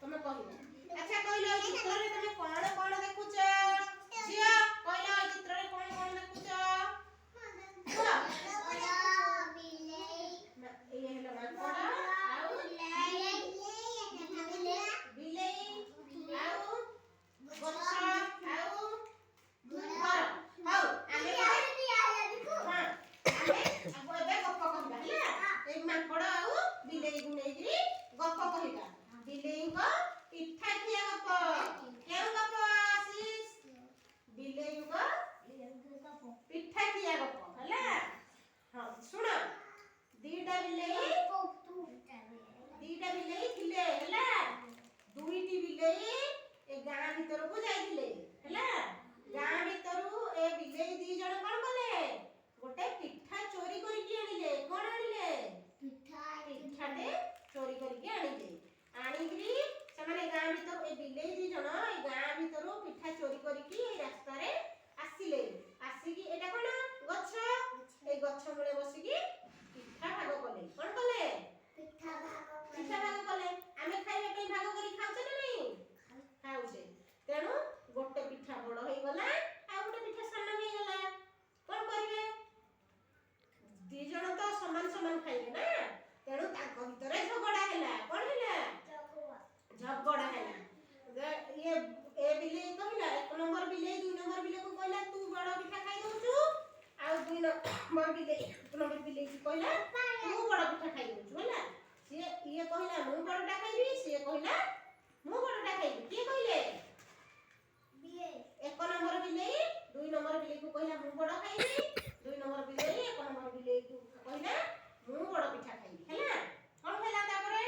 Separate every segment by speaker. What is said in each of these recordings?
Speaker 1: ତମେ କହିବ। ଆଚ୍ଛା, କହିଲ, ଏଇ ଚିତ୍ରରେ ତମେ କଣ କଣ ଦେଖୁଛ? ଝିଅ, କହିଲ, ଏଇ ଚିତ୍ରରେ କଣ କଣ ଦେଖୁଛ? କୁହ। ଇଏ ହେଲା ମାଙ୍କଡ, ଆଉ ବିଲେଇ, ଆଉ ଗଛ, ଆଉ ଘର। ହଉ, ଆମେ ହଁ, ଆମେ ଏବେ ଗପ କହିବା, ହେଲା? ଏଇ ମାଙ୍କଡ ଆଉ ବିଲେଇକୁ ନେଇକିରି ଗପ କହିବା। ବିଲେଇଙ୍କ ପିଠା ଖିଆ ଗପ। କେଉଁ ଗପ, ଆଶିଷ? ବିଲେଇଙ୍କ ପିଠା ଖିଆ ଗପ, ହେଲା? ହଁ, ଶୁଣ। ଦିଟା ବିଲେଇ ଥିଲେ, ହେଲା? ଦୁଇଟି ବିଲେଇ ଏ ଗାଁ ଭିତରକୁ ଯାଇଥିଲେ, ହେଲା? ଗାଁ ଭିତରୁ ଏ ବିଲେଇ ଦି ଜଣ କଣ କଲେ? ଗୋଟେ ପିଠା ଚୋରି କରିକି ଆଣିଲେ। କଣ ଆଣିଲେ? ପିଠାଟେ ଚୋରି କରିକି ଆଣିଲେ। ଆଣିକିରି ସେମାନେ ଗାଁ ଭିତରୁ, ଏ ବିଲେଇ ଦି ଜଣ ଏଇ ଗାଁ ଭିତରୁ ପିଠା ଚୋରି କରିକି ଏଇ ରାସ୍ତାରେ ଆସିଲେ। ଆସିକି ଏଇଟା କଣ? ଗଛ। ଏଇ ଗଛ ମୂଳେ ବସିକି ପିଠା ଭାଗ କଲେ। କଣ କଲେ? ପିଠା ଭାଗ କଲେ। ଆମେ ଖାଇବା ପାଇଁ ଭାଗ କରି ଖାଉଛେ ନା ନାଇଁ? ଖାଉଛେ। ତେଣୁ ଗୋଟେ ପିଠା ବଡ ହେଇଗଲା ଆଉ ଗୋଟେ ପିଠା ସାନ ହେଇଗଲା। କଣ କରିବେ? ଦି ଜଣ ତ ସମାନ ସମାନ ଖାଇବେ ନା। ତେଣୁ ତାଙ୍କ ଭିତରେ ଝଗଡା ହେଲା। କଣ ହେଲା? ଝଗଡା ହେଲା। ଇଏ ଏ ବିଲେଇ କହିଲା, ଏକ ନମ୍ବର ବିଲେଇ ଦୁଇ ନମ୍ବର ବିଲେଇକୁ କହିଲା, ତୁ ବଡ ପିଠା ଖାଇ ଦଉଛୁ। ଆଉ ଦୁଇ ନମ୍ବର ବିଲେଇ ଏକ ନମ୍ବର ବିଲେଇକୁ କହିଲା, ତୁ ବଡ ପିଠା ଖାଇ ଦଉଛୁ, ହେଲା? ସିଏ, ଇଏ କହିଲା, ମୁଁ ବଡଟା ଖାଇବି। ସିଏ କହିଲା, ମୁଁ ବଡଟା ଖାଇବି। କିଏ କହିଲେ? ଏକ ନମ୍ବର ବିଲେଇ ଦୁଇ ନମ୍ବର ବିଲେଇକୁ କହିଲା, ମୁଁ ବଡ ଖାଇବି। ଦୁଇ ନମ୍ବର ବିଲେଇ ଏକ ନମ୍ବର ବିଲେଇକୁ କହିଲା, ମୁଁ ବଡ ପିଠା ଖାଇବି, ହେଲା? କଣ ହେଲା ତାପରେ?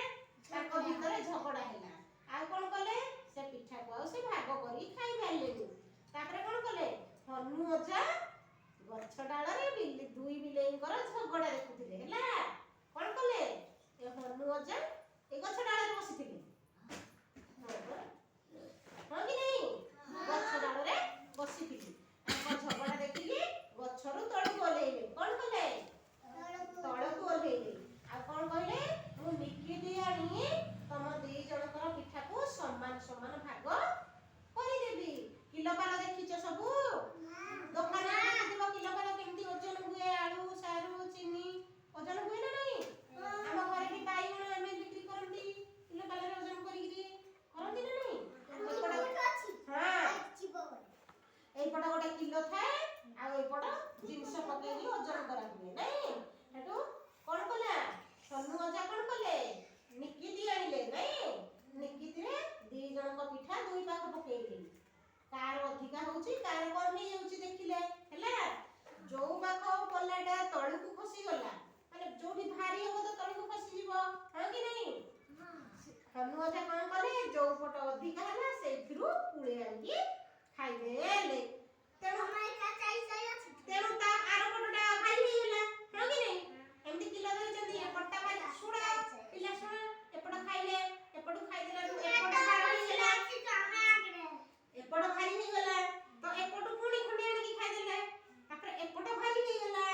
Speaker 1: ତାଙ୍କ ଭିତରେ ଝଗଡା ହେଲା। ଆଉ କଣ କଲେ? ସେ ପିଠାକୁ ଆଉ ସେ ଭାଗ କରି ଖାଇ ପାରିଲେନି। ତାପରେ କଣ କଲେ? ହନୁ ଅଜା ଗଛ ଡାଳରେ ଦୁଇ ବିଲେଇଙ୍କର ଝଗଡା ଦେଖୁଥିଲେ, ହେଲା? କଣ କଲେ? ଏ ହନୁ ଅଜା ଏ ଗଛ ଡାଳରେ ବସିଥିଲେ, ହଁ କି ନାଇଁ? ଗଛ ଡାଳରେ ବସିଥିଲେ। ତାଙ୍କ ଝଗଡା ଦେଖିକି ଗଛରୁ ତଳକୁ ଓହ୍ଲେଇଲେ। କଣ କଲେ? ତଳକୁ ଓହ୍ଲେଇଲେ। ଆଉ କଣ କହିଲେ? ମୁଁ ନିକିତି ଆଣି ତମ ଦି ଜଣଙ୍କର ପିଠାକୁ ସମାନ ସମାନ ଭାଗ କରିଦେବି। କିଲୋ ପାଲ ଦେଖିଛ ସବୁ? ଦୋକାନରେ ଦେଖିଥିବ କିଲୋ ପାଲ କେମିତି ଓଜନ ହୁଏ। ଆଳୁ, ସାରୁ, ଚିନି ଓଜନ ହୁଏ ନା ନାଇଁ? ଆମ ଘରେ ବି ବାଇଗଣ ଆମେ ବିକ୍ରି କରନ୍ତି, କିଲୋ ପାଲରେ ଓଜନ କରିକିରି କରନ୍ତି ନା ନାଇଁ? ଏପଟ, ହଁ, ଏଇପଟ ଗୋଟେ କିଲୋ ଥାଏ ଆଉ ଏଇପଟ ଜିନିଷ ପକେଇକି ଓଜନ କରା ହୁଏ, ନାଇଁ? ସେଠୁ କଣ କଲା ହନୁ ଅଜା? କଣ କଲେ? ନିକିତି ଆଣିଲେ, ନାଇଁ? ନିକିତିରେ ଦି ଜଣଙ୍କ ପିଠା ଦୁଇ ପାଖ ପକେଇଲେ। କାର ଅଧିକା ହଉଛି, କାର କମ ହେଇଯାଉଛି ଦେଖିଲେ, ହେଲା? ଯୋଉ ପାଖ ପଲାଟା ତଳକୁ ଖସିଗଲା, ମାନେ ଯୋଉଠି ଭାରି ହବ ତ ତଳକୁ ଖସିଯିବ, ହଁ କି ନାଇଁ? ହନୁ ଅଜା କଣ କଲେ? ଯୋଉ ପଟ ଅଧିକା ହେଲା, ସେଇଥିରୁ ପୁଳେ ଆଣିକି ଖାଇଦେଲେ। ତେଣୁ ତା ଆର ପଟଟା ଭାରି ହେଇଗଲା, ହଁ କି ନାଇଁ? ଏମିତି କିଲୋ ଧରିଛନ୍ତି, ଏପଟଟା ଭାରି। ଶୁଣ ପିଲା, ଶୁଣ। ଏପଟ ଖାଇଲେ, ଏପଟୁ ଖାଇଦେଲାଠୁ ଏପଟ ଭାର ହେଇଗଲା, ଏପଟ ଭାରି ହେଇଗଲା ତ ଏପଟୁ ପୁଣି ଖଣ୍ଡେ ଆଣିକି ଖାଇଦେଲେ। ତାପରେ ଏପଟ ଭାରି ହେଇଗଲା,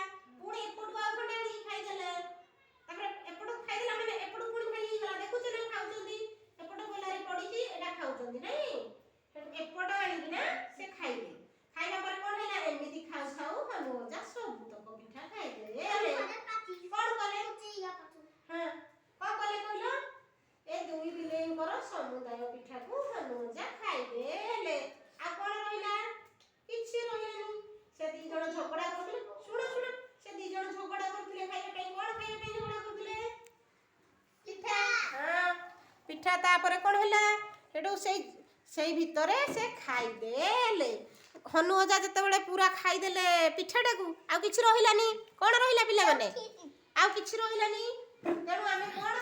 Speaker 1: ପୁଣି ଏପଟୁ ଆଉ ଖଣ୍ଡେ ଆଣିକି ଖାଇଦେଲେ। ତାପରେ ଏପଟୁ ଖାଇଦେଲା ମାନେ ଏପଟୁ ପୁଣି ଭାରି ହେଇଗଲା। ଦେଖୁଛ ନା, ଖାଉଛନ୍ତି, ଏପଟ ଗୋଲାରେ ପଡିଛି, ଏଟା ଖାଉଛନ୍ତି, ନାଇଁ? ସେଠୁ ଏପଟ ଆଣିକି ନା ସେ ଖାଇଲେ। ଖାଇଲା ପରେ କଣ ହେଲା? ଏମିତି ଖାଉ ଖାଉ ହନୁ ଅଜା ସବୁତକ ପିଠା ଖାଇଦେଲେ। କଣ କଲେ? ହଁ, କଣ କଲେ କହିଲ? ଏ ଦୁଇ ବିଲେଇଙ୍କର ସମୁଦାୟ ପିଠାକୁ ହନୁ ଅଜା ଖାଇଦେଲେ। ଆଉ କଣ ରହିଲା? କିଛି ରହିଲାନି। ସେ ଦି ଜଣ ଝଗଡା କରୁଥିଲେ। ଶୁଣ, ଶୁଣ। ସେ ଦି ଜଣ ଝଗଡା କରୁଥିଲେ ଖାଇବା ପାଇଁ। କଣ ଖାଇବା ପାଇଁ ଝଗଡା କରୁଥିଲେ? ପିଠା। ହଁ, ପିଠା। ତାପରେ କଣ ହେଲା? ସେଠୁ ସେଇ ସେଇ ଭିତରେ ସେ ଖାଇଦେଲେ। ହନୁ ଅଜା ଯେତେବେଳେ ପୁରା ଖାଇଦେଲେ ପିଠାଟାକୁ, ଆଉ କିଛି ରହିଲାନି। କଣ ରହିଲା, ପିଲାମାନେ? ଆଉ କିଛି ରହିଲାନି। ତେଣୁ ଆମେ କଣ